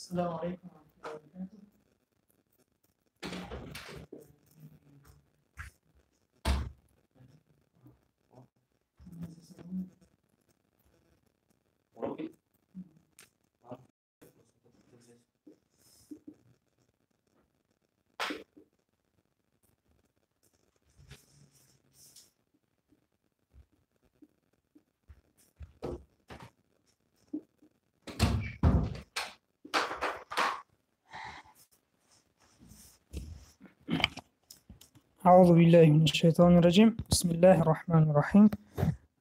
السلام عليكم ورحمة الله وبركاته. أعوذ بالله من الشيطان الرجيم. بسم الله الرحمن الرحيم.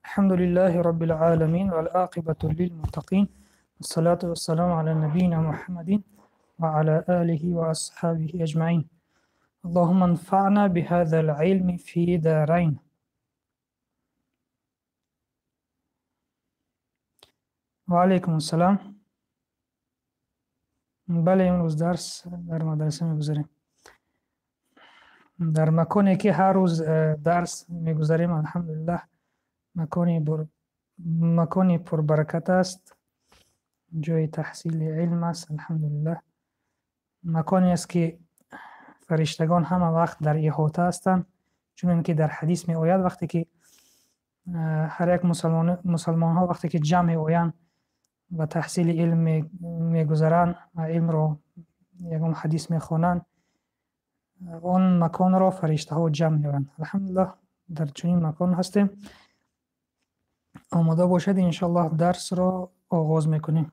الحمد لله رب العالمين والعاقبة للمتقين، والصلاة والسلام على نبينا محمد وعلى آله وأصحابه أجمعين. اللهم انفعنا بهذا العلم في دارين. وعليكم السلام. بله، امروز درس در مدرسه میگذاریم، در مکانی که هر روز درس میگذاریم. الحمدلله مکانی پربرکت است، جای تحصیل علم است. الحمدلله مکانی است که فرشتگان همه وقت در احاطه هستند، چون که در حدیث می آید وقتی که هر یک مسلمان ها وقتی که جمع آیند و تحصیل علم میگذارند و علم رو یکم حدیث میخوانند، آن مکان را فرشته ها جمع می‌آیند. الحمدلله در چنین مکان هستیم. آماده باشد انشالله درس را آغاز میکنیم.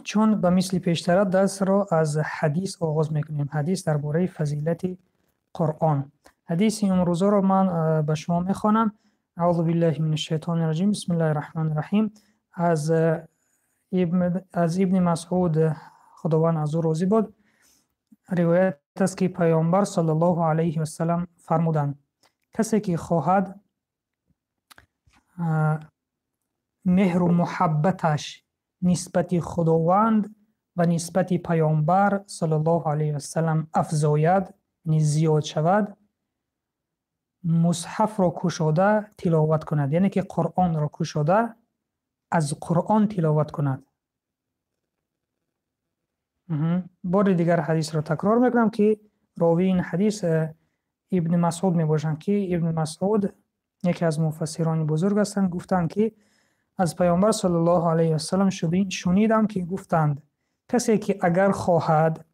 چون به مثل پیشتر درس را از حدیث آغاز میکنیم. حدیث درباره فضیلت قرآن. حدیث امروز را من به شما میخوانم. اعوذ بالله من الشیطان الرجیم. بسم الله الرحمن الرحیم. از ابن مسعود، خداوند از او راضی بود، روایت است که پیامبر صلی الله علیه و سلم فرمودند: کسی که خواهد مهر و محبتش نسبت خداوند و نسبت پیامبر صلی الله علیه و سلم افزاید، یعنی زیاد شود، مصحف را کشاده تلاوت کند، یعنی که قرآن را کشاده از قرآن تلاوت کند. بار دیگر حدیث را تکرار میکنم که راوی این حدیث ابن مسعود میباشند که ابن مسعود یکی از مفسران بزرگ هستند. گفتند که از پیامبر صلی الله علیه و سلم شنیدم که گفتند: کسی که اگر خواهد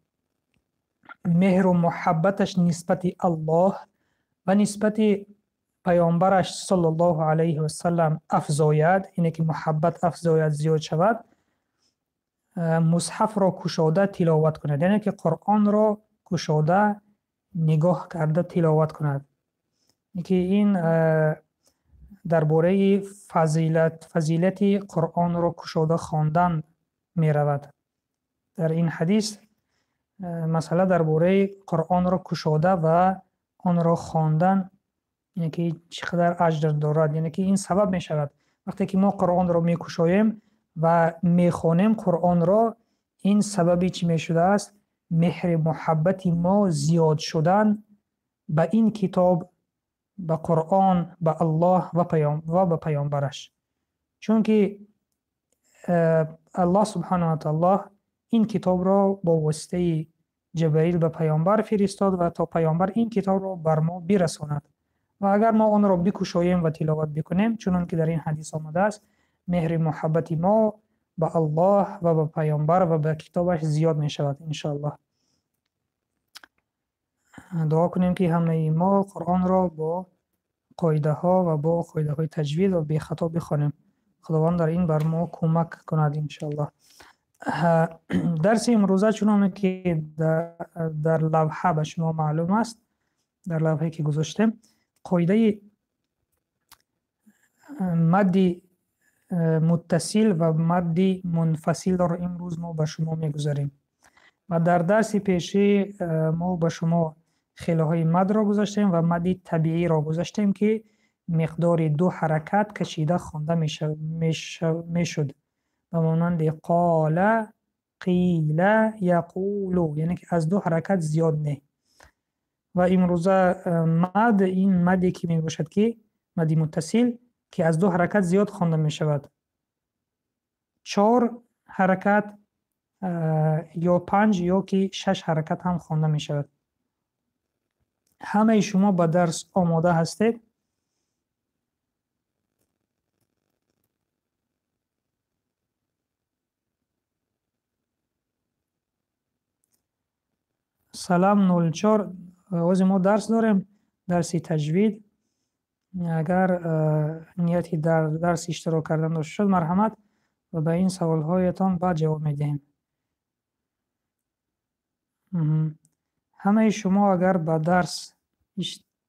مهر و محبتش نسبت الله و نسبت پیامبرش صلی الله علیه و سلم افزاید، اینه که محبت افزاید، زیاد شود، مصحف را کشاده تلاوت کند، یعنی که قرآن را کشاده نگاه کرده تلاوت کند. که این درباره فضیلت قرآن را کشاده خواندن می رود. در این حدیث مسئله درباره قرآن را کشاده و آن را خواندن، یعنی که چقدر اجر دارد، یعنی که این سبب می شود وقتی که ما قرآن را می کشاییم و می خوانیم قرآن را، این سببی چی می شده است؟ مهر محبت ما زیاد شدن به این کتاب، به قرآن، به الله و به پیامبرش. چون که الله سبحانه و تعالی این کتاب را با واسطه جبرئیل به پیامبر فرستاد و تا پیامبر این کتاب را بر ما برساند. و اگر ما آن را بکشاییم و تلاوت بکنیم، چنان که در این حدیث آمده است، مهر محبت ما به الله و به پیامبر و به کتابش زیاد می شود انشاءالله. دعا کنیم که همه ما قرآن را با قاعده ها و با قاعده های تجوید و بی خطا بخوانیم. خداوند در این بر ما کمک کند انشاءالله. درس امروزه چنان که در لوحه به شما معلوم است، در لوحه که گذاشتیم، قاعده مد متصل و مد منفصل را امروز ما به شما میگذاریم. و در درس پیشی ما به شما خیله های مد را گذاشتیم و مد طبیعی را گذاشتیم که مقدار دو حرکت کشیده خوانده میشد، به مانند قال، قیل، یقول، یعنی که از دو حرکت زیاد نه. و امروزه مد، این مدی که می باشد که مد متصل ки аз 2 ҳаракат зиёд хонда мешавад. 4 ҳаракат ё 5 ё ки 6 ҳаракат ҳам хонда мешавад. Ҳамаи шумо ба дарс омода ҳастед? Салам 04. Ози мо дарс дорем, дарси таҷвид. Агар нияти дар дарс иштирок кардан дошта шуд, марҳамат ва ба ин саволҳоятон баъд ҷавоб медиҳем. Ҳамаи шумо агар ба дарс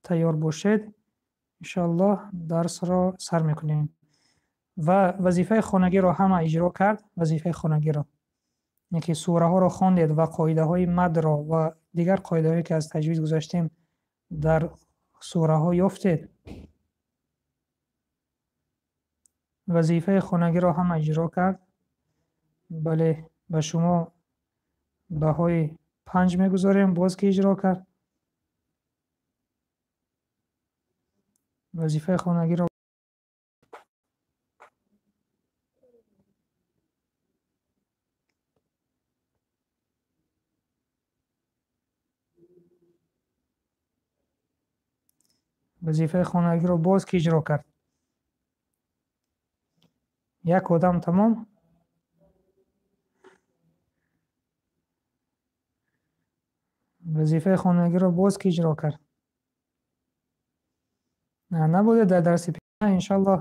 тайёр бошед, иншоаллоҳ дарсро сар мекунем. Ва вазифаи хонагиро ҳама иҷро кард, вазифаи хонагиро. Яъне ки сураҳоро хондед ва қоидаҳои мадро ва дигар қоидаҳое ки аз таҷвид гузаштем дар сураҳо ёфтед. Вазифаи хонагиро ҳама иҷро кард. Бале, ба шумо баҳои 5 мегузорем, боз ки иҷро кард. Вазифаи хонагиро боз ки иҷро кард. Як одам тамом. Вазифаи хонагиро боз ки иҷро кард. Набуде дар дарси пеш, иншоаллоҳ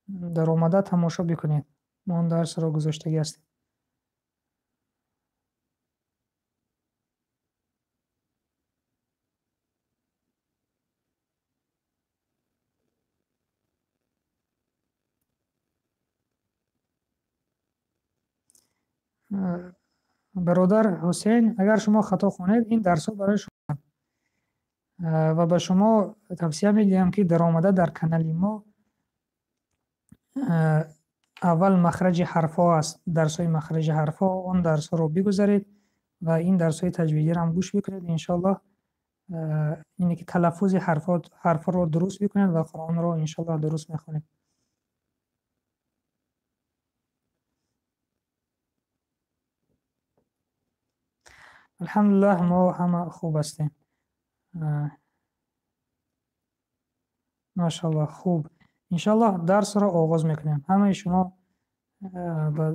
дар омада тамошо бикунед. Мо он дарсро гузоштагӣ ҳастем. Бародар Ҳусейн, агар шумо хато хонед, ин дарсҳо барои шумо ва ба шумо тавсия медиҳам ки дар омада дар канали мо аввал махраҷи ҳарфҳо аст, дарсҳои махраҷи ҳарфҳо, он дарсҳоро бигузаред ва ин дарсҳои таҷвидиро ҳам гӯш бикунед. Иншоаллоҳ ине ки талаффузи ҳарфҳоро дуруст бикунед ва Қуръонро иншоаллоҳ дуруст мехонед. Алҳамдулиллаҳ, мо ҳама хуб ҳастем. Машааллоҳ, хуб. Иншоаллоҳ дарсро оғоз мекунем. Ҳамаи шумо ба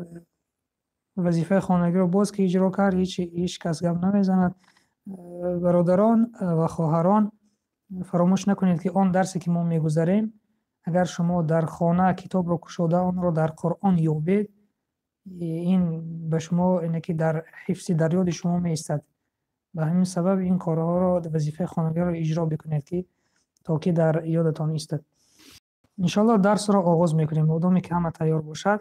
вазифаи хонагиро боз ки иҷро кард, ҳеҷ кас гап намезанад. Бародарон ва хоҳарон, фаромӯш накунед ки он дарсе ки мо мегузарем, агар шумо дар хона китобро кушода онро дар Қуръон ёбед, ин ба шумо ине ки дар ҳифзи дар ёди шумо меистад. Ба ҳамин сабаб ин корҳоро, вазифаи хонагиро иҷро бикунед ки то ки дар ёдатон истад. Иншоаллоҳ дарсро оғоз мекунем. Одаме ки ҳама тайёр бошад.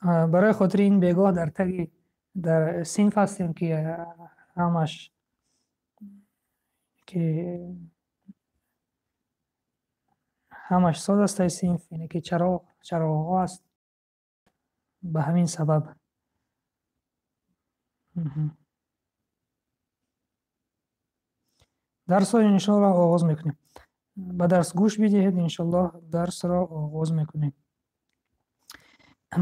Барои хотири ин бегоҳ дар таги дар синф ҳастем ки ҳамаш ки ҳамаш соз аст ай синф, яъне ки чароғҳо аст. Ба ҳамин сабаб. Дарсро иншоаллоҳ оғоз мекунем. Ба дарс гӯш бидиҳед, иншоаллоҳ дарсро оғоз мекунем.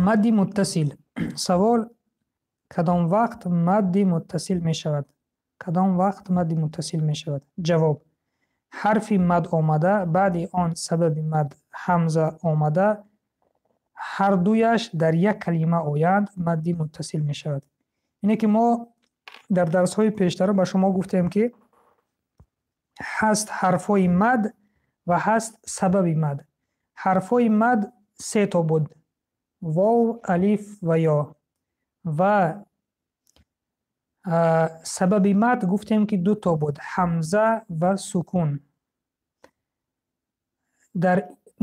Мадди муттасил. Савол: кадом вақт мадди муттасил мешавад? Кадом вақт мадди муттасил мешавад? Ҷавоб: ҳарфи мад омада, баъди он сабаби мад ҳамза омада, ҳар дуяш дар як калима оянд, мадди муттасил мешавад. Ине ки мо дар дарсҳои пештара ба шумо гуфтем ки ҳаст ҳарфҳои мад ва ҳаст сабаби мад. Ҳарфҳои мад се то буд: вов, алиф ва ё. Ва сабаби мад гуфтем ки ду то буд: ҳамза ва сукун. Дар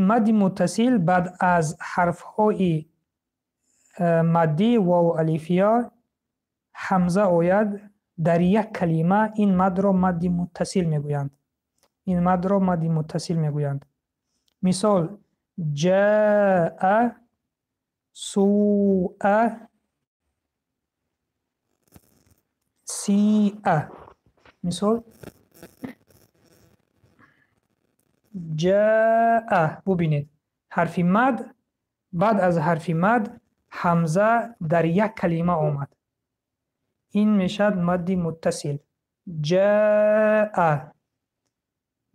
мадди муттасил баъд аз ҳарфҳои маддӣ вов, алиф, ё ҳамза ояд дар як калима, ин мадро мадди муттасил мегӯянд. Ин мадро мадди муттасил мегӯянд. Мисол: ҷаа, суа, Сиа. Мисол ҷаа. Бубинед, ҳарфи мад, баъд аз ҳарфи мад ҳамза дар як калима омад. Ин мешавад мадди муттасил. Ҷаа.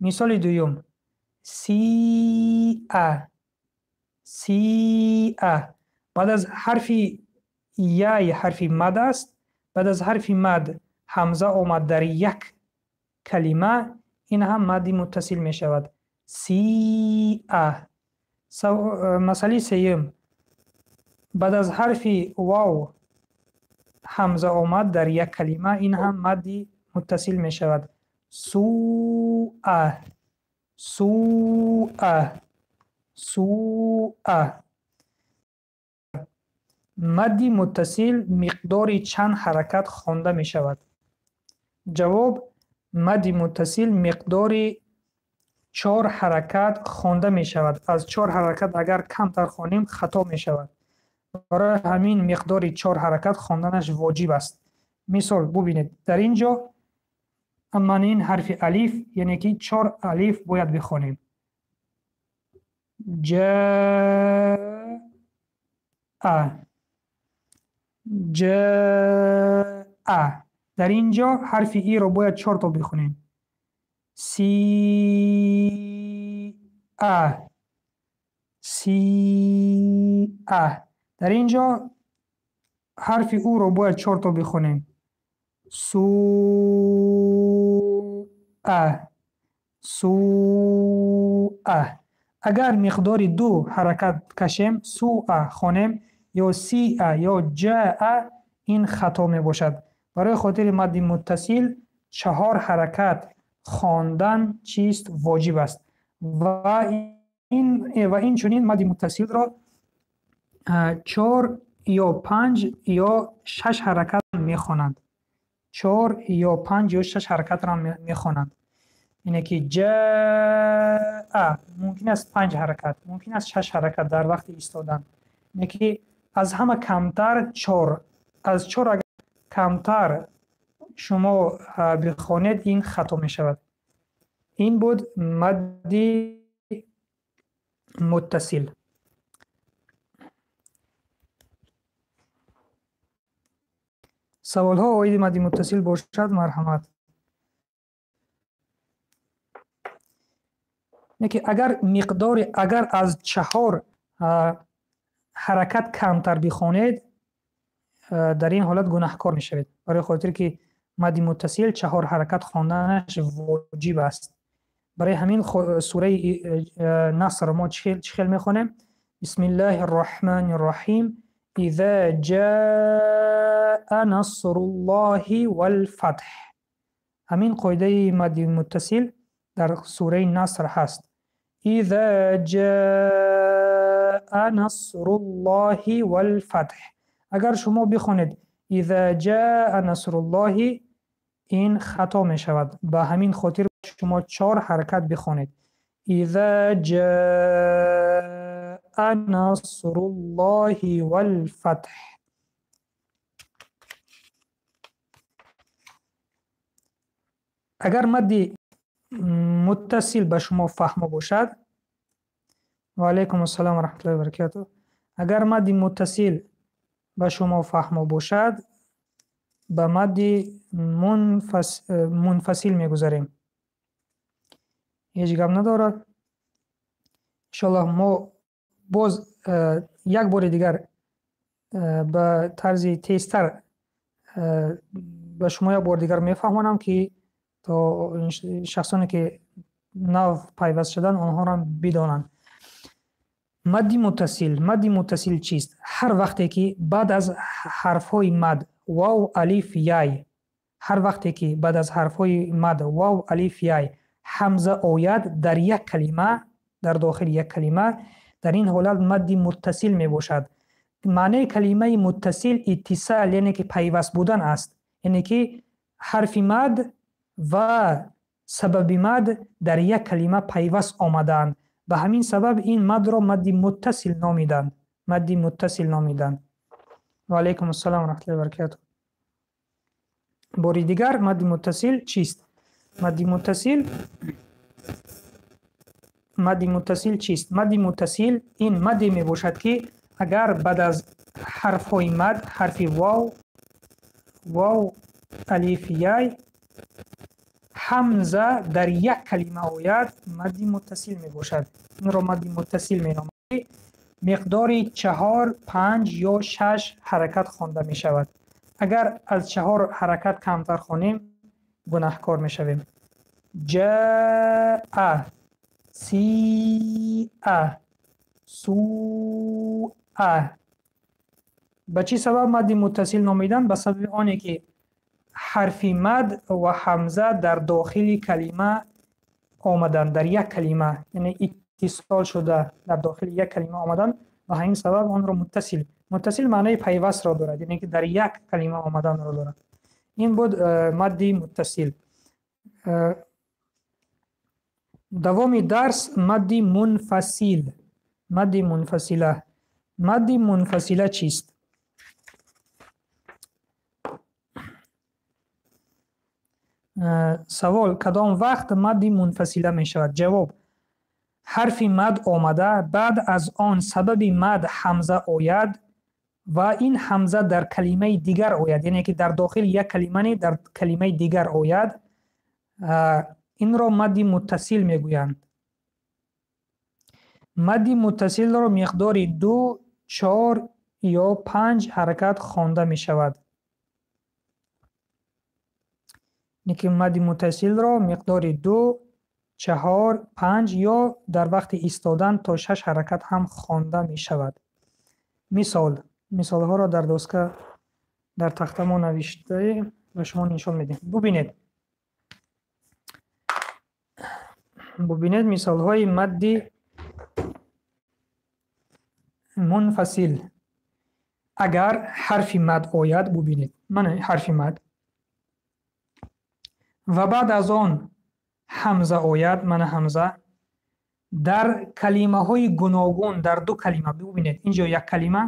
Мисоли дуюм сиа. Сиа. Баъд аз ҳарфи яй ҳарфи мад аст. Баъд аз ҳарфи мад ҳамза омад дар як калима, ин ҳам мадди муттасил мешавад. Сиа. Масъалаи сеюм. Баъд аз ҳарфи вав ҳамза омад дар як калима, ин ҳам мадди муттасил мешавад. Суа. Суа. Суа. Мадди муттасил миқдори чанд ҳаракат хонда мешавад? Ҷавоб: мадди муттасил миқдори чор ҳаракат хонда мешавад. Аз чор ҳаракат агар камтар хонем, хато мешавад. Барои ҳамин миқдори чор ҳаракат хонданаш воҷиб аст. Мисол, бубинед, дар ин ҷо ман ин ҳарфи алиф, яъне ки чор алиф бояд бихонем. Ҷаа. Ҷаа. Дар ин ҷо ҳарфи иро бояд чорто бихонем. Сиа. Сиа. Дар ин ҷо ҳарфи уро бояд чорто бихонем. Суа. Суа. Агар миқдори ду ҳаракат кашем, суа хонем ё сиа ё ҷаа, ин хато мебошад. Барои хотири мадди муттасил чаҳор ҳаракат хондан чист? Воҷиб аст. Ва инчунин мадди муттасилро чор ё панҷ ё шаш ҳаракат мехонанд. Чор ё панҷ ё шаш ҳаракатро мехонанд. Ине ки ҷаа мумкин аст панҷ ҳаракат, мумкин аст шаш ҳаракат дар вақти истодан. Ине ки аз ҳама камтар чор. Аз чор агар камтар шумо бихонед, ин хато мешавад. Ин буд мадди муттасил. Саволҳо оиди мадди муттасил бошад, марҳамат. Яке агар миқдори, агар аз чаҳор ҳаракат камтар бихонед, дар ин ҳолат гунаҳкор мешавед. Барои хотир ки мадди муттасил чаҳор ҳаракат хонданаш воҷиб аст. Барои ҳамин сураи Наср мо чӣ хел мехонем? Бисмиллаҳи рраҳмани рраҳим. Иза ҷаа насруллоҳи вал фатҳ. Ҳамин қоидаи мадди муттасил дар сураи Наср ҳаст. Иза ҷаа насруллоҳи вал фатҳ. Агар шумо бихонед иза ҷаа насруллоҳи, ин хато мешавад. Ба ҳамин хотир шумо чор ҳаракат бихонед. Иза ҷаа насруллоҳи вал фатҳ. Агар мадди муттасил ба шумо фаҳмо бошад, ва алайкум ассалом ва раҳматуллоҳи ва баракатуҳ. Агар мадди муттасил ба шумо фаҳмо бошад, ба мадди мунфасил мегузарем. Ҳеҷ гап надорад. Иншоаллоҳ мо боз як бори дигар ба тарзи тезтар ба шумо як бори дигар мефаҳмонам, ки то шахсоне ки нав пайваст шуданд, онҳоро бидонанд. Мадди муттасил. Мадди муттасил чист? Ҳар вақте ки баъд аз ҳарфҳои мад вав, алиф, яй, ҳар вақте ки баъд аз ҳарфҳои мад вав, алиф, яй ҳамза ояд дар як калима, дар дохили як калима, дар ин ҳолат мадди муттасил мебошад. Маънаи калимаи муттасил иттисал, яъне ки пайваст будан аст. Яъне ки ҳарфи мад ва сабаби мад дар як калима пайваст омадаанд. Ба ҳамин сабаб ин мадро мадди муттасил номиданд. Мадди муттасил номиданд. Ва алайкум ассалом ва раҳматуллоҳи ва баракатуҳ. Бори дигар, мадди муттасил чист? Мадди муттасил, мадди муттасил чист? Мадди муттасил ин мадде мебошад, ки агар баъд аз ҳарфҳои мад, ҳарфи вов, вов, алиф, яй, ҳамза дар як калима ояд, мадди муттасил мебошад. Инро мадди муттасил меноманд. Миқдори 4, 5 ё 6 ҳаракат хонда мешавад. Агар аз 4 ҳаракат камтар хонем, гунаҳкор мешавем. Ҷаа, сиа, суа. Ба чӣ сабаб мадди муттасил номиданд? Ба сабаби оне ки ҳарфи мад ва ҳамза дар дохили калима омаданд, дар як калима, яъне иттисол шуда дар дохили як калима омаданд, ба ҳамин сабаб онро муттасил. Муттасил маънои пайвастро дорад, яъне ки дар як калима омаданро дорад. Ин буд мадди муттасил. Давоми дарс мадди мунфасил. Мадди мунфасила. Мадди мунфасила чист? Савол: кадом вақт мадди мунфасила мешавад? Ҷавоб: ҳарфи мад омада, баъд аз он сабаби мад ҳамза ояд ва ин ҳамза дар калимаи дигар ояд, яъне ки дар дохили як калима не, дар калимаи дигар ояд, инро мадди муттасил мегӯянд. Мадди муттасилро миқдори 2, 4 ё 5 ҳаракат хонда мешавад. Яъне ки мадди муттасилро миқдори 2, 4, 5 ё дар вақти истодан то 6 ҳаракат ҳам хонда мешавад. Мисол, мисолҳоро дар доска, дар тахта мо навиштаем ва шумо нишон медиҳем. Бубинед. Бубинед мисолҳои мадди мунфасил. Агар ҳарфи мад ояд, бубинед. Мана ҳарфи мад. Ва баъд аз он ҳамза ояд, мана ҳамза, дар калимаҳои гуногун, дар ду калима, бубинед, инҷо як калима,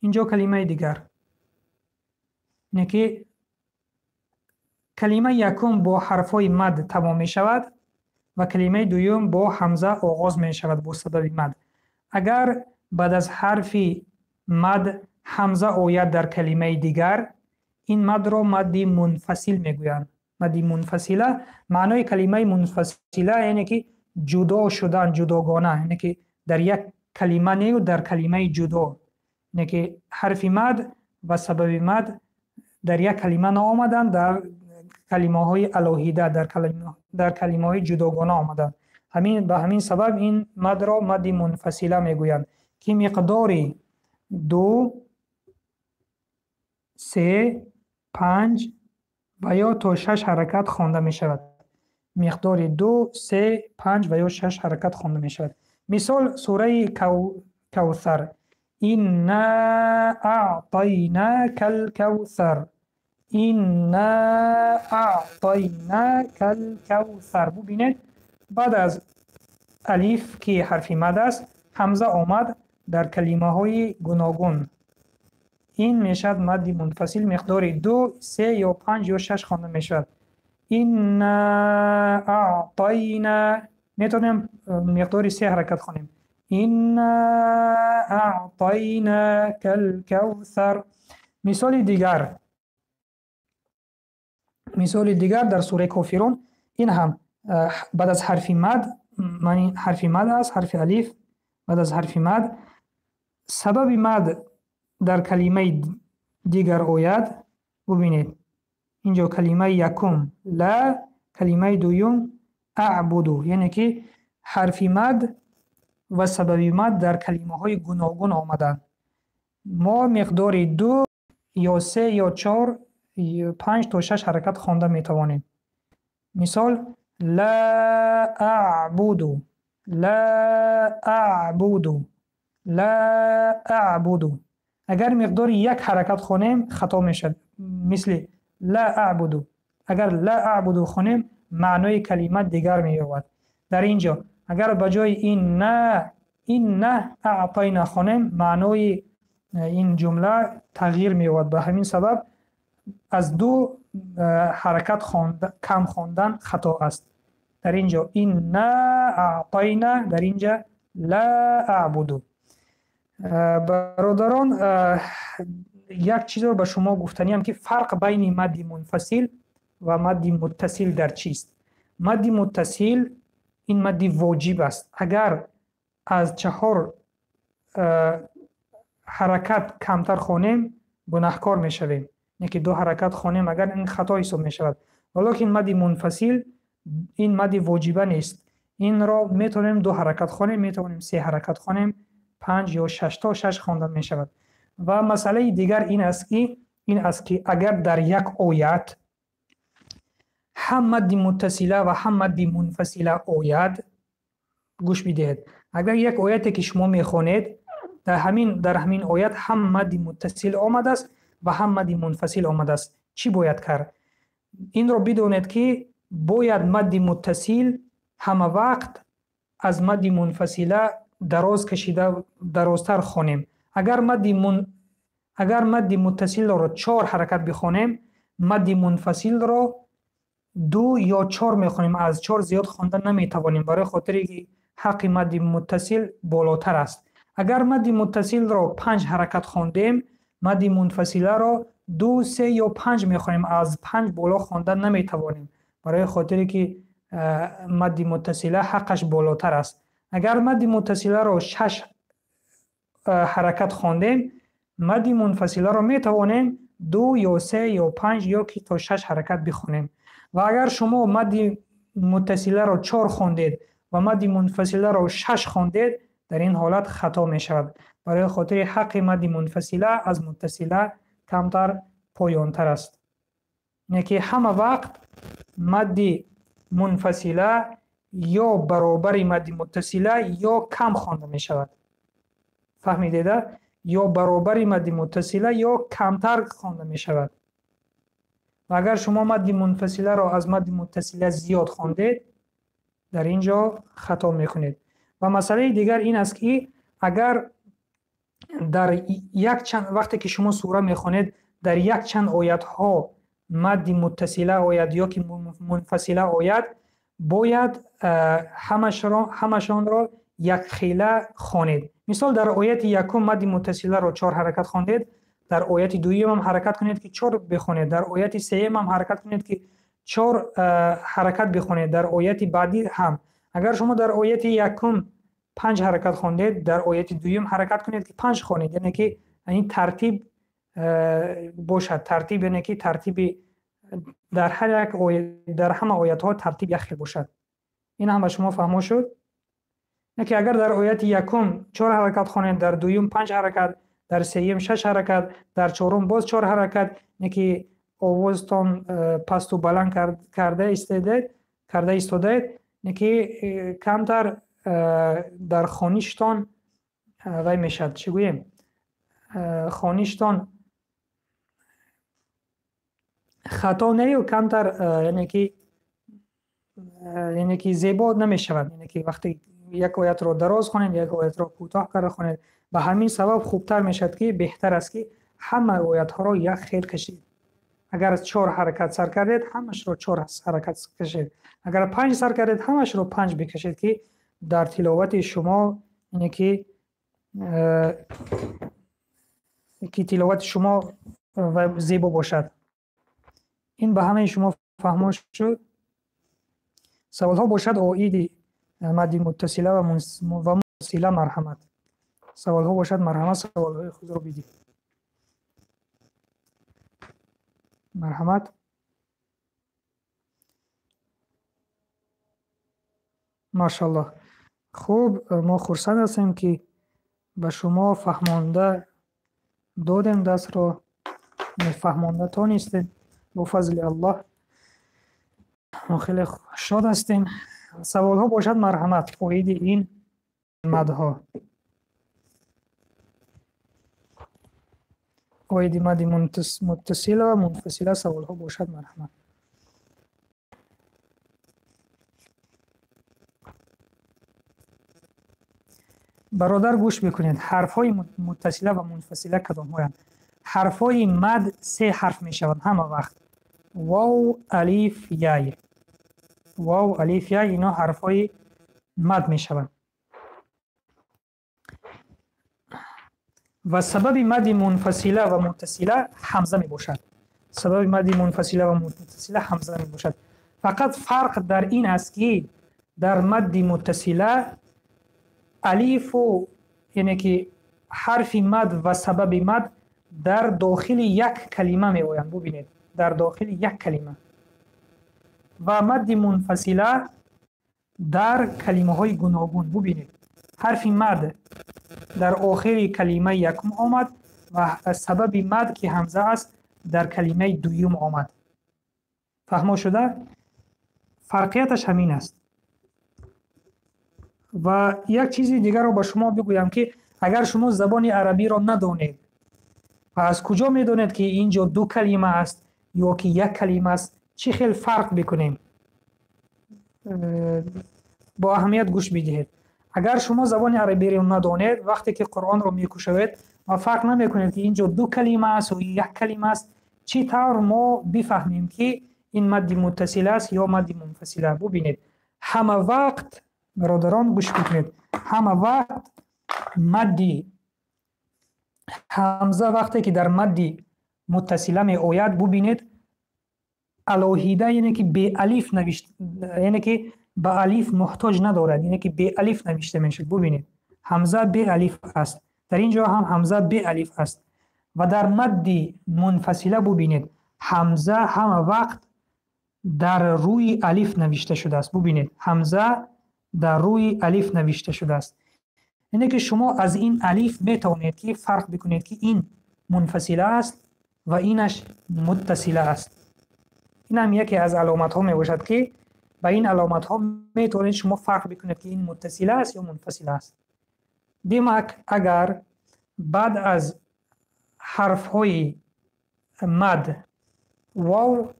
инҷо калимаи дигар. Яъне ки калимаи якум бо ҳарфҳои мад тамом мешавад ва калимаи дуюм бо ҳамза оғоз мешавад бо сабаби мад. Агар баъд аз ҳарфи мад ҳамза ояд дар калимаи дигар, ин мадро мадди мунфасил мегӯянд. Мадди мунфасила, маънои калимаи мунфасила яъне ки ҷудо шудан, ҷудогона, яъне ки дар як калима нею дар калимаи ҷудо. Яъне ки ҳарфи мад ва сабаби мад дар як калима наомаданд, дар калимаҳои алоҳида, дар калимаҳои ҷудогона омаданд. Ба ҳамин сабаб ин мадро мадди мунфасила мегӯянд, ки миқдори 2, 3, 5 ва ё то 6 ҳаракат хонда мешавад. Миқдори 2, 3, 5 ва ё 6 ҳаракат хонда мешавад. Мисол, сураи Кавсар. Инна аътайнакал кавсар. Инна аътайнакал кавсар. Бубинед, баъд аз алиф ки ҳарфи мад аст, ҳамза омад дар калимаҳои гуногун. Ин мешавад мадди мунфасил, миқдори 2, 3 ё 5 ё 6 хонда мешавад. Инна аътайна, метавонем миқдори 3 ҳаракат хонем. Инна аътайнакал кавсар. Мисоли дигар. Мисоли дигар дар сураи Кофирун, ин ҳам баъд аз ҳарфи мад, маъни ҳарфи мад аст, ҳарфи алиф, баъд аз ҳарфи мад, сабаби мад дар калимаи дигар ояд. Бубинед, инҷо калимаи якум ла, калимаи дуюм аъбуду, яъне ки ҳарфи мад ва сабаби мад дар калимаҳои гуногун омаданд. Мо миқдори 2 ё 3 ё 4, 5 то 6 ҳаракат хонда метавонем. Мисол, ла аъбуду, ла аъбуду, ла аъбуду. Агар миқдори як ҳаракат хонем, хато мешавад. Мисли ла аъбуду. Агар ла аъбуду хонем, маънои калима дигар меёбад. Дар инҷо агар ба ҷои инна, инна аътайна хонем, маънои ин ҷумла тағйир меёбад. Ба ҳамин сабаб Аз ду ҳаракат кам хондан хато аст. Дар ин ҷо инна аътайна, дар ин ҷо ла аъбуду. Бародарон, як чизро ба шумо гуфтаниам, ки фарқ байни мадди мунфасил ва мадди муттасил дар чист? Мадди муттасил ин мадди воҷиб аст. Агар аз 4 ҳаракат камтар хонем, гунаҳкор мешавем. Не ки 2 ҳаракат хонем, агар ин хато ҳисоб мешавад. Валекин мадди мунфасил ин мадди воҷиба нест. Инро метавонем 2 ҳаракат хонем, метавонем 3 ҳаракат хонем, 5 ё 6 то 6 хондан мешавад. Ва масъалаи дигар ин аст ки агар дар як оят ҳам мадди муттасила ва ҳам мадди мунфасила ояд, гӯш бидиҳед. Агар як ояте ки шумо мехонед, дар ҳамин оят ҳам мадди муттасил омадааст ва ҳам мадди мунфасил омадааст, чӣ бояд кард? Инро бидонед ки бояд мадди муттасил ҳама вақт аз мадди мунфасила дароз кашида, дарозтар хонем. Агар мадди муттасилро 4 ҳаракат бихонем, мадди мунфасилро 2 ё 4 мехонем. Аз 4 зиёд хонда наметавонем, барои хотире ки ҳаққи мадди муттасил болотар аст. Агар мадди муттасилро 5 ҳаракат хондем, мадди мунфасиларо 2, 3 ё 5 мехонем. Аз 5 боло хонда наметавонем, барои хотире ки мадди муттасила ҳаққаш болотар аст. Агар мадди муттасиларо 6 ҳаракат хондем, мадди мунфасиларо метавонем 2 ё 3 ё 5 ё ки то 6 ҳаракат бихонем. Ва агар шумо мадди муттасиларо 4 хондед ва мадди мунфасиларо 6 хондед, дар ин ҳолат хато мешавад. Барои хотири ҳаққи мадди мунфасила аз муттасила камтар поёнтар аст. Не ки ҳама вақт мадди мунфасила ё баробари мадди муттасила ё кам хонда мешавад. Фаҳмидеда? Ё баробари мадди муттасила ё камтар хонда мешавад. Ва агар шумо мадди мунфасиларо аз мадди муттасила зиёд хондед, дар ин ҷо хато мекунед. Ва масъалаи дигар ин аст ки агар дар якчанд вақте ки шумо сура мехонед, дар якчанд оятҳо мадди муттасила ояд ё ки мунфасила ояд, бояд ҳамашонро якхела хонед. Мисол, дар ояти якум мадди муттасиларо 4 ҳаракат хондед, дар ояти дуюм ҳам ҳаракат кунед ки 4 бихонед, дар ояти сеюм ҳам ҳаракат кунед ки 4 ҳаракат бихонед, дар ояти баъдӣ ҳам. Агар шумо дар ояти якум 5 ҳаракат хондед, дар ояти дуюм ҳаракат кунед ки 5 хонед, яъне ки ин тартиб бошад. Тартиб яъне ки тартиби дар ҳар як оят, дар ҳама оятҳо тартиб як хел бошад. Ин ҳам ба шумо фаҳмо шуд? Яъне ки агар дар ояти якум 4 ҳаракат хонед, дар дуюм 5 ҳаракат, дар сеюм 6 ҳаракат, дар чорум боз 4 ҳаракат, яъне ки овозтон пасту баланд карда истодаед, яъне ки камтар дар хоништон вай мешавад. Чӣ гӯем? Хоништон хато не, камтар яъне ки зебо намешавад. Яъне ки вақте як оятро дароз хонед, як оятро кӯтоҳ карда хонед, ба ҳамин сабаб хубтар мешавад ки беҳтар аст ки ҳама оятҳоро як хел кашид. Агар 4 ҳаракат сар кардед, ҳамашро 4 ҳаракат кашед. Агар 5 сар кардед, ҳамашро 5 бикашед, ки дар тиловати шумо, яъне ки тиловати шумо зебо бошад. Ин ба ҳамаи шумо фаҳмо шуд? Саволҳо бошад оиди мадди муттасила ва мунфасила, марҳамат. Саволҳо бошад, марҳамат, саволҳои худро бидиҳед. Марҳамат. Машаллоҳ. Хуб, мо хурсанд ҳастем ки ба шумо фаҳмонда додем дастро, фаҳмонда тонистем. Бо фазли Аллоҳ мо хеле шод ҳастем. Саволҳо бошад, марҳамат, оиди ин мадҳо, оиди мадди муттасила ва мунфасила саволҳо бошад, марҳамат. Бародар, гӯш бикунед, ҳарфҳои муттасила ва мунфасила кадомҳоянд? Ҳарфҳои мад се ҳарф мешаванд ҳама вақт. Вов, алиф, яй. Вов, алиф, яй ино ҳарфҳои мад мешаванд. Ва сабаби мади мунфасила ва муттасила ҳамза мебошад. Сабаби мади мунфасила ва муттасила ҳамза мебошад. Фақат фарқ дар ин аст, ки дар мадди муттасила алифу, яъне ки ҳарфи мад ва сабаби мад дар дохили як калима меоянд. Бубинед, дар дохили як калима. Ва мадди мунфасила дар калимаҳои гуногун. Бубинед, ҳарфи мад дар охири калимаи якум омад ва сабаби мад, ки ҳамза аст, дар калимаи дуюм омад. Фаҳмо шуда? Фарқияташ ҳамин аст. Ва як чизи дигарро ба шумо бигӯям, ки агар шумо забони арабиро надонед, ва аз куҷо медонед, ки ин ҷо ду калима аст ё ки як калима аст, чӣ хел фарқ бикунем? Бо аҳамият гӯш бидиҳед. Агар шумо забони арабиро надонед, вақте ки Қуръонро мекушоед ва фарқ намекунед, ки ин ҷо ду калима аст ё як калима аст, чӣ тавр мо бифаҳмем, ки ин мадди муттасила аст ё мадди мунфасила? Бубинед, ҳама вақт, бародарон, гӯш бикунед, ҳама вақт мадди ҳамза вақте ки дар мадди муттасила меояд, бубинед, алоҳида, яъне ки беалиф навишт, яъне ки ба алиф муҳтоҷ надорад, яъне ки беалиф навишта мешавад. Бубинед, ҳамза беалиф аст. Дар ин ҷо ҳам ҳамза беалиф аст. Ва дар мадди мунфасила бубинед, ҳамза ҳама вақт дар рӯи алиф навишта шудааст. Бубинед, ҳамза дар рӯи алиф навишта шудааст. Яъне ки шумо аз ин алиф метавонед, ки фарқ бикунед, ки ин мунфасила аст ва инаш муттасила аст. Ин ҳам яке аз аломатҳо мебошад, ки ба ин аломатҳо метавонед шумо фарқ бикунед, ки ин муттасила аст ё мунфасила аст. Демак, агар баъд аз ҳарфҳои мад, вов,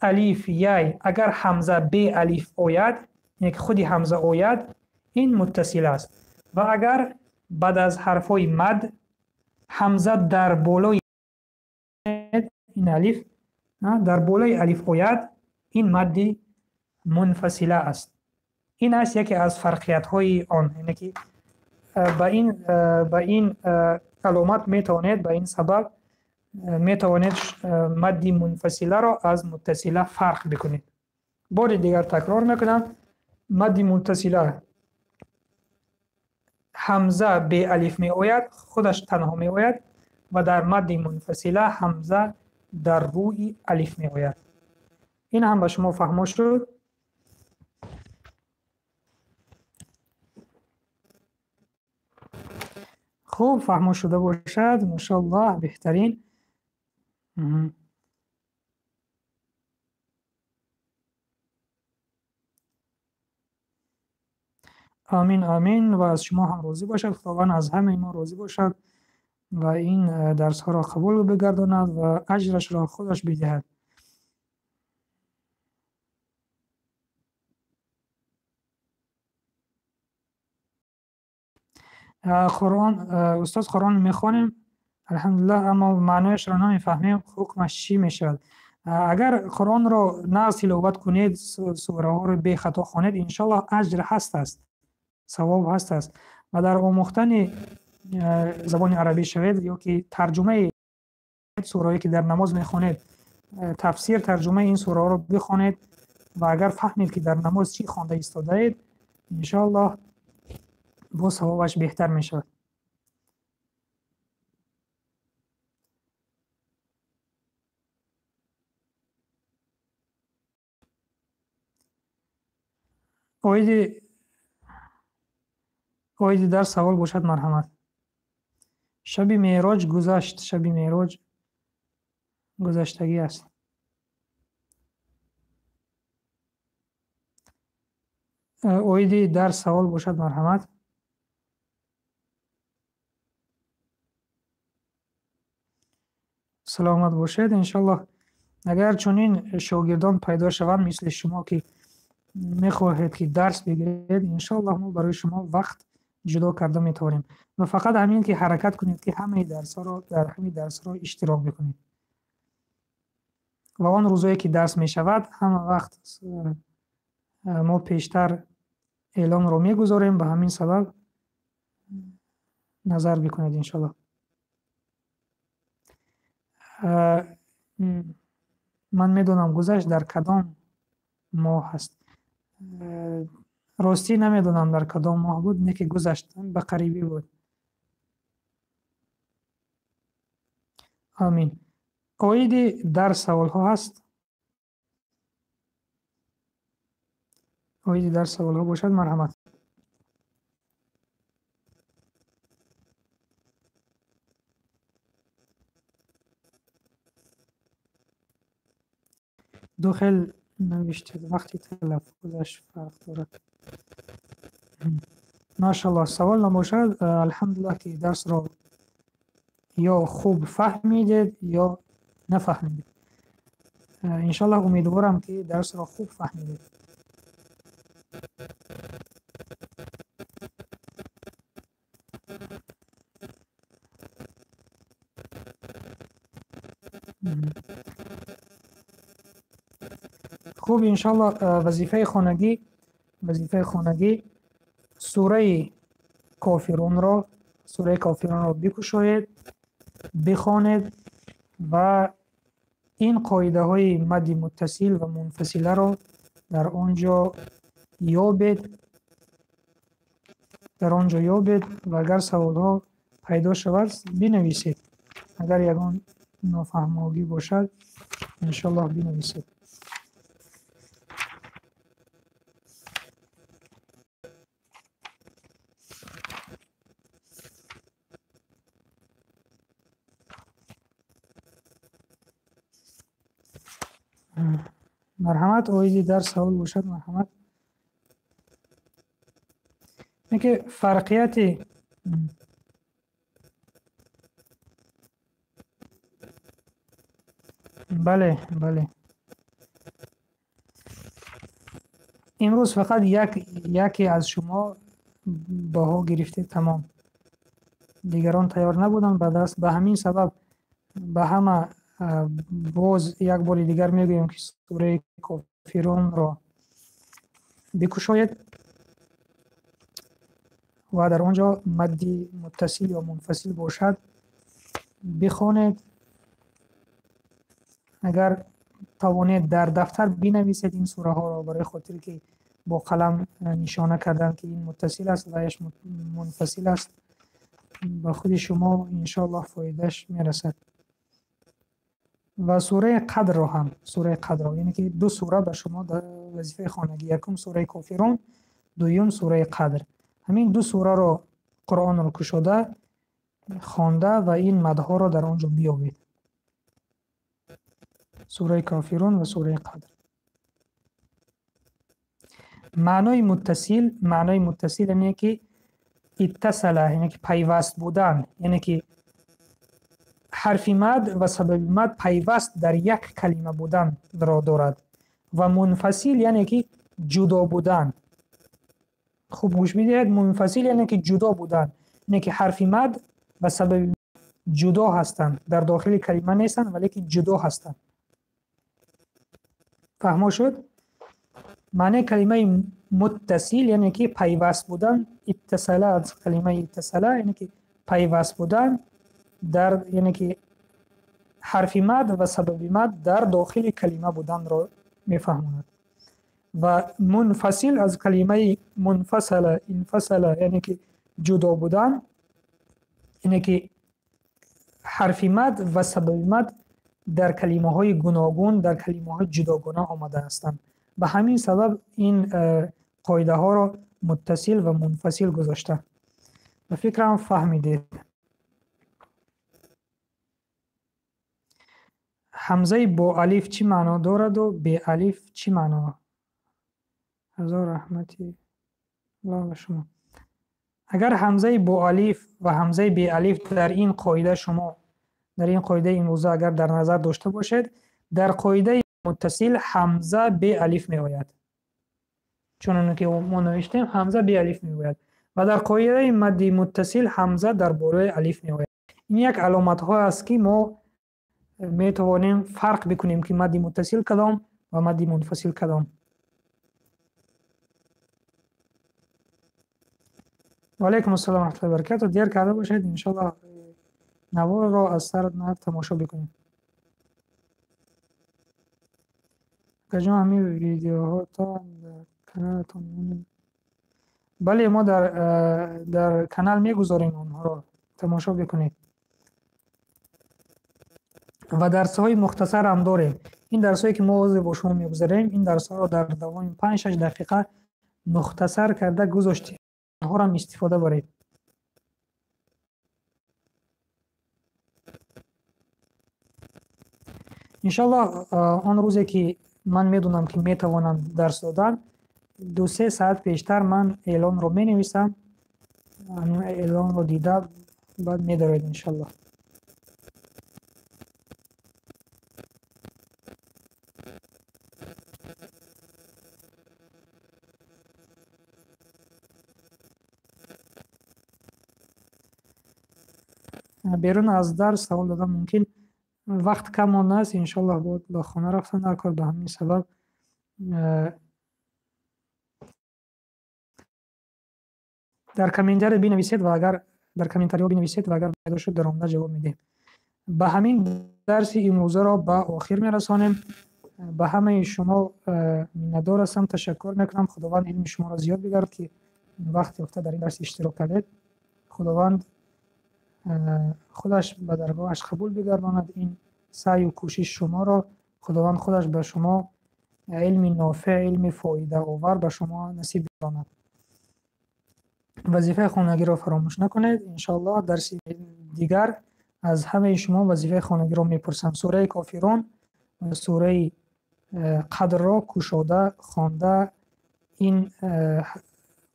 алиф, яй, агар ҳамза беалиф ояд, яъне ки худи ҳамза ояд, ин муттасила аст. Ва агар баъд аз ҳарфҳои мад ҳамза дар болои ин алиф, дар болои алиф ояд, ин мадди мунфасила аст. Ин аст яке аз фарқиятҳои он, яъне ки ба ин аломат метавонед, ба ин сабаб метавонед мадди мунфасиларо аз муттасила фарқ бикунед. Бори дигар такрор мекунам, мадди муттасила ҳамза беалиф меояд, худаш танҳо меояд, ва дар мадди мунфасила ҳамза дар рӯи алиф меояд. Ин ҳам ба шумо фаҳмо шуд? Хуб, фаҳмо шуда бошад, машааллоҳ, беҳтарин. Амин, амин. Ва аз шумо ҳам розӣ бошад. Худованд аз ҳамаи мо розӣ бошад ва ин дарсҳоро қабул бигардонад ва аҷрашро худаш бидиҳад. Қуръон, устод, Қуръон мехонем, алҳамдулиллаҳ, аммо маънояшро намефаҳмем, ҳукмаш чӣ мешавад? Агар Қуръонро нағз тиловат кунед, сураҳоро бехато хонед, иншоаллоҳ аҷр ҳаст аст, савоб ҳаст аст. Ва дар омӯхтани забони арабӣ шавед ё ки тарҷумаи сураҳое ки дар намоз мехонед, тафсир, тарҷумаи ин сураҳоро бихонед ва агар фаҳмед, ки дар намоз чӣ хонда истодаед, иншоаллоҳ боз савобаш беҳтар мешавад. Оиди дарс савол бошад, марҳамат. Шаби меъроҷ гузашт, шаби меъроҷ гузаштагӣ аст. Оиди дарс савол бошад, марҳамат. Саломат бошед, иншаллоҳ. Агар чунин шогирдон пайдо шаванд мисли шумо, ки мехоҳед, ки дарс бигиред, иншаллоҳ мо барои шумо вақт ҷудо карда метавонем. Ва фақат ҳамин ки ҳаракат кунед, ки ҳамаи дарсҳоро дар ҳамин дарсҳо иштирок бикунед. Ва он рӯзое ки дарс мешавад, ҳама вақт мо пештар эълонро мегузорем, ба ҳамин сабаб назар бикунед иншоаллоҳ. Ман медонам гузашт дар кадом моҳ ҳаст. Ростӣ намедонам дар кадом моҳ буд, не ки гузашт, ба қарибӣ буд. Амин. Оиди дарс саволҳо ҳаст? Оиди дарс саволҳо бошад, марҳамат. Ду хел навиштед, вақти талаффузаш фарқ дорад. Машаллоҳ, савол набошад, алҳамдулиллаҳ ки дарсро ё хуб фаҳмидед ё нафаҳмидед. Иншаллоҳ умедворам ки дарсро хуб фаҳмидед. Хуб, иншаллоҳ вазифаи хонагӣ сураи кофирунро бикушоед, бихонед ва ин қоидаҳои мадди муттасил ва мунфасиларо дар он ҷо ёбед, ва агар саволҳо пайдо шавад бинависед. Агар ягон нофаҳмогӣ бошад, иншаллоҳ бинависед. Марҳамат, оиди дарс савол бошад, марҳамат. Ки фарқияти бале, бале. Имрӯз фақат яке аз шумо баҳо гирифтед, тамом. Дигарон тайёр набуданд ба даст. Ба ҳамин сабаб ба ҳама боз як бори дигар мегӯем ки сураи кофирунро бикушоед ва дар он ҷо мадди муттасил ё мунфасил бошад бихонед. Агар тавонед дар дафтар бинависед ин сураҳоро, барои хотир ки бо қалам нишона кардан ки ин муттасил аст ва еш мунфасил аст, ба худи шумо иншоаллоҳ фоидааш мерасад. Ва сураи қадрро ҳам, сураи қадрро, яъне ки ду сура ба шумо дар вазифаи хонагӣ, якум сураи кофирун, дуюм сураи қадр. Ҳамин ду сураро Қуръонро кушода хонда ва ин мадҳоро дар он ҷо биёбед. Сураи кофирун ва сураи қадр. Маънои муттасил яъне ки иттасала, яъне ки пайваст будан, яъне ки ҳарфи мад ва сабаби мад пайваст дар як калима буданро дорад ва мунфасил яъне ки ҷудо будан. Хуб гӯш бидиҳед, мунфасил яъне ки ҷудо будан, яъне ки ҳарфи мад ва сабаби ҷудо ҳастанд, дар дохили калима нестанд, валекин ҷудо ҳастанд. Фаҳмо шуд? Маънии калимаи муттасил яъне ки пайваст будан, иттасала аз калимаи иттасала яъне ки пайваст будан дар, яъне ки ҳарфи мад ва сабаби мад дар дохили калима буданро мефаҳмонад. Ва мунфасил аз калимаи мунфасала, инфасала яъне ки ҷудо будан, яъне ки ҳарфи мад ва сабаби мад дар калимаҳои гуногун, дар калимаҳои ҷудогона омада ҳастанд. Ба ҳамин сабаб ин қоидаҳоро муттасил ва мунфасил гузошта. Ба фикрам фаҳмидед. Ҳамзаи бо алиф чӣ маъно дораду бе алиф чӣ маъно? Ҳазор раҳмати Аллоҳ ба шумо. Агар ҳамзаи бо алиф ва ҳамзаи бе алиф дар ин қоида шумо, дар ин қоидаи имрӯза агар дар назар дошта бошед, дар қоидаи муттасил ҳамза бе алиф меояд. Чуноне ки мо навиштем, ҳамза бе алиф меояд. Ва дар қоидаи мадди муттасил ҳамза дар болои алиф меояд. Ин як аломатҳо аст, ки мо метавонем фарқ бикунем, ки мадди муттасил кадом ва мадди мунфасил кадом. Ва алайкум ассалом ва раҳматуллоҳи ва баракатуҳ. Дер карда бошед, иншоаллоҳ наворро аз сар тамошо бикунед. Акаҷон, ҳамин видеоҳо то дар каналатон монед? Бале, мо дар канал мегузорем, онҳоро тамошо бикунед. Ва дарсҳои мухтасар ҳам дорем. Ин дарсҳое, ки мо ҳозир бо шумо мегузарем, ин дарсҳоро дар давоми 5-6 дақиқа мухтасар карда гузоштем. Онҳоро ҳам истифода баред. Иншоаллоҳ, он рӯзе, ки ман медонам, ки метавонам дарс додан, 2-3 саат пештар ман эълонро менависам. Эълонро дида баъд медароед, иншоаллоҳ. Берун аз дарс савол додан мумкин. Вақт кам монда аст, иншоаллоҳ бояд ба хона рафтан дар кор. Ба ҳамин сабаб дар комментария бинависед ва агар дар комментариҳо бинависед ва агар пайдо шуд, дар омада ҷавоб медиҳем. Ба ҳамин дарси имрӯзаро ба охир мерасонем. Ба ҳамаи шумо миннатдор ҳастам, ташаккур мекунам. Худованд илми шуморо зиёд бигард, ки вақт ёфта дар ин дарс иштирок кардед. Худованд худаш ба даргоҳаш қабул бигардонад ин саъю кӯшиши шуморо. Худованд худаш ба шумо илми нофеъ, илми фоидаовар ба шумо насиб бигардонад. Вазифаи хонагиро фаромӯш накунед. Иншоаллоҳ дарси дигар аз ҳамаи шумо вазифаи хонагиро мепурсам. Сураи Кофирун ва сураи Қадрро кушода хонда ин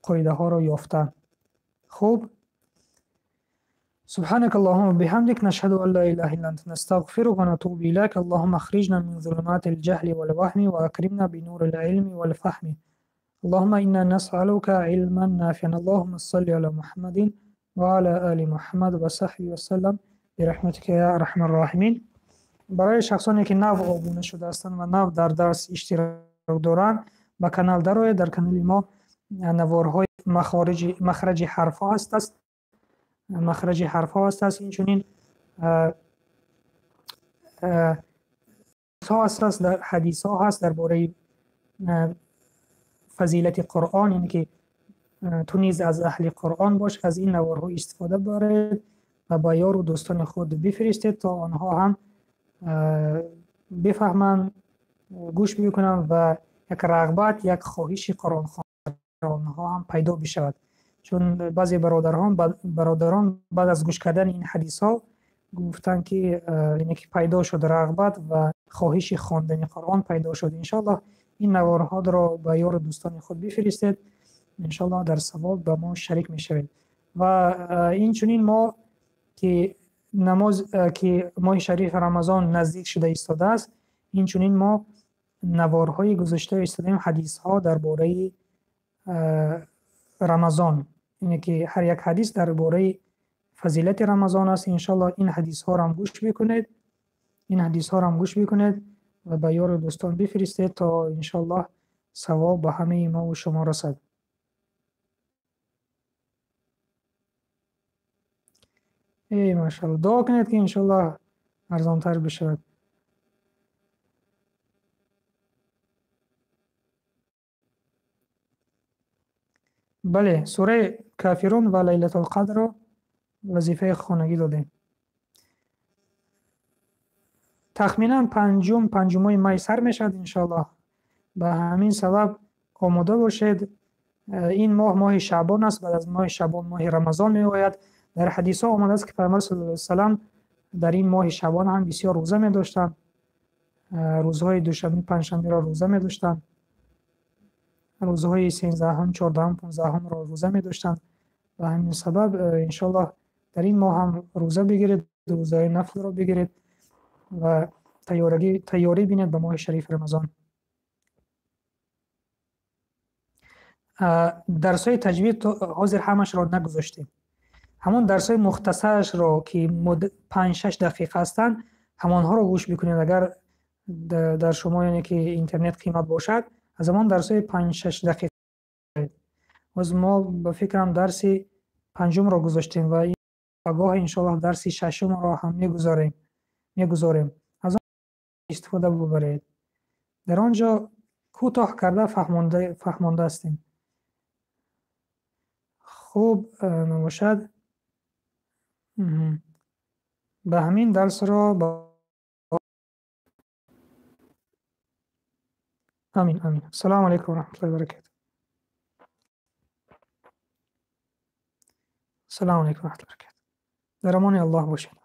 қоидаҳоро ёфта. Хуб، سبحانك اللهم وبحمدك، نشهد أن لا إله إلا أنت، نستغفرك ونتوب إليك. اللهم أخرجنا من ظلمات الجهل والوهم وأكرمنا بنور العلم والفهم. اللهم إنا نسألك علما نافعا. اللهم صل على محمد وعلى آل محمد وصحبه وسلم برحمتك يا أرحم الراحمين. برای شخصانی که نو آبونه شده هستند و نو در درس اشتراک دارند، به کانال درآید. در کانال ما نوارهای مخرج حرف ها هست، مخرج حرف ها هست. اینچنین ها هست، در حدیث ها هست درباره فضیلت قرآن، یعنی که تو نیز از اهل قرآن باش. از این نوارها استفاده برید و با یار و دوستان خود بفرستید تا آنها هم بفهمند، گوش بکنند و یک رغبت، یک خواهش قرآن خواندن آنها هم پیدا بشود. چون بعضی برادران بعد از گوش کردن این حدیث ها گفتن که یعنی که پیدا شد رغبت و خواهش خواندن قرآن پیدا شد. انشالله این نوارها را به یار دوستان خود بفرستید، انشالله در ثواب به ما شریک میشوید. و این چنین ما که نماز که ماه شریف رمضان نزدیک شده ایستاده است، این چنین ما نوارهای گذاشته ایستادیم، حدیث ها درباره رمضان، اینه که هر یک حدیث درباره فضیلت رمضان است. انشالله این حدیث ها را هم گوش بکنید، این حدیث ها را هم گوش بکنید و به یار دوستان بفرستید تا انشالله ثواب به همه ما و شما رسد. ای ماشاءالله، دعا کنید که انشالله ارزانتر بشود. بله، سوره کافرون و لیلة القدر رو وظیفه خانگی دادیم. تخمینا پنجم می سر میشد انشالله. به همین سبب آماده باشید. این ماه ماه شعبان است، بعد از ماه شعبان ماه رمضان می آید. در حدیث ها آمده است که پیامبر صلی الله علیه و سلم در این ماه شعبان هم بسیار روزه می داشتند. روزهای دوشنبه پنجشنبه را روزه می داشتند، روزهای 13، 14، 15 را روزه می داشتند. به همین سبب انشالله در این ماه هم روزه بگیرید، روزه نفل را بگیرید و تیاری بینید به ماه شریف رمضان. Дарсҳои таҷвид ҳозир ҳамашро нагузоштем. Ҳамон дарсҳои мухтасарашро, ки 5-6 дақиқа ҳастанд, ҳамонҳоро гӯш бикунед. Агар дар шумо, яъне ки интернет қимат бошад, аз ҳамон дарсҳои 5-6 дақиқа. Боз мо ба фикрам дарси панҷумро гузоштем ва пагоҳ иншоаллоҳ дарси шашумро ҳам мегузорем. Аз он истифода бубаред. Дар он ҷо кӯтоҳ карда фаҳмонда ҳастем. Хуб набошад, ба ҳамин дарсро. Амин, амин. Ассалому алайкум ва раҳматуллоҳи ва баракатуҳ. Ассалому алайкум ва раҳматуллоҳи ва баракатуҳ. Дар амони Аллоҳ бошед.